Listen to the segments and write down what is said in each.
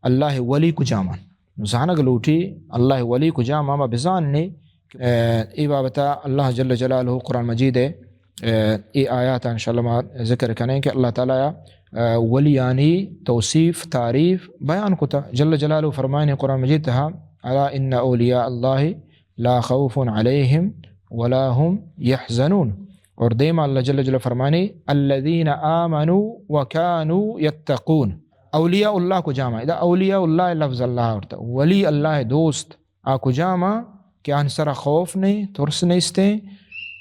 اللہ ولی کجام انت۔ زانگ لوٹی اللہ ولی کجام، ما بزان نے۔ اے، اے بابتا اللہ جل جلالہ قرآن مجید ءَ، اے، اے آیات انشاءاللہ ما ذکر کنیں کہ اللہ تعالی، اے، ولیانی توصیف، تعریف بیان کتا۔ جل جلالہ فرمائنے قرآن مجید تہا، الا ان اولیاء اللہ لا خوف علیہم ولا هم يحزنون۔ اور دیما اللہ جل جلالہ فرمانے، الذین آمنوا وکانوا یتقون۔ اولیاء اللہ کجام انت؟ ادا اولیاء اللہ لفظ اللہ آورتا۔ ولی اللہ دوست آ کجام انت کہ آہانی سرا خوف نہیں، ترس نیستیں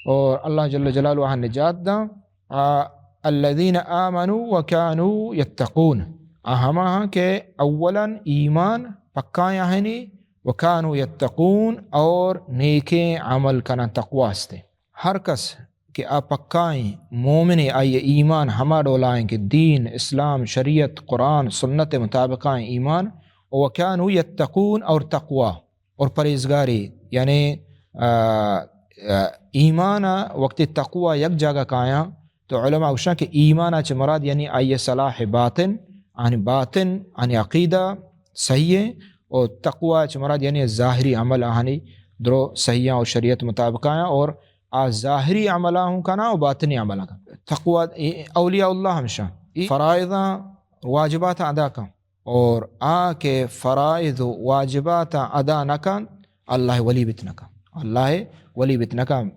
اور اللہ جل جلالہ آہاں نجات داں۔ آ، الذین آمنوا وکانوا یتقون۔ آ ہما ہاں کہ اولاً ایمان پکائیں آہانی، وکانوا یتقون، اور نیکیں عمل کناں، تقوی استیں۔ ہر کس کہ آ پکائیں مومنے، آئی ایمان ہما ڈولائیں کہ دین، اسلام، شریعت، قرآن، سنت مطابقائیں ایمان، وکانوا یتقون، اور تقوی اور پرہیزگاری، یعنی، آ، آ، ایمان ءَ وقتی تقوی یک جاگہ کایاں، تو علماء گوشاں کہ ایمان ءَ چہ مراد یعنی آئی صلاح باطن، آہانی باطن، آہانی عقیدہ صحیح ہے، اور تقوی ءَ چہ مراد یعنی ظاہری عمل آہانی درو صحیح ہیں اور شریعت مطابق آیاں، اور آ ظاہری عملاں ہوں کنا اور باطنی عملاں کنا۔ تقوی، اے اولیاء اللہ ہمشاں، اے فرائضاں، واجبات ادا کن۔ اور آ کہ فرائض و واجبات ادا نہ کنت، اللہ ولی بیت نہ کنت۔ اللہ ولی بیت نہ کنت۔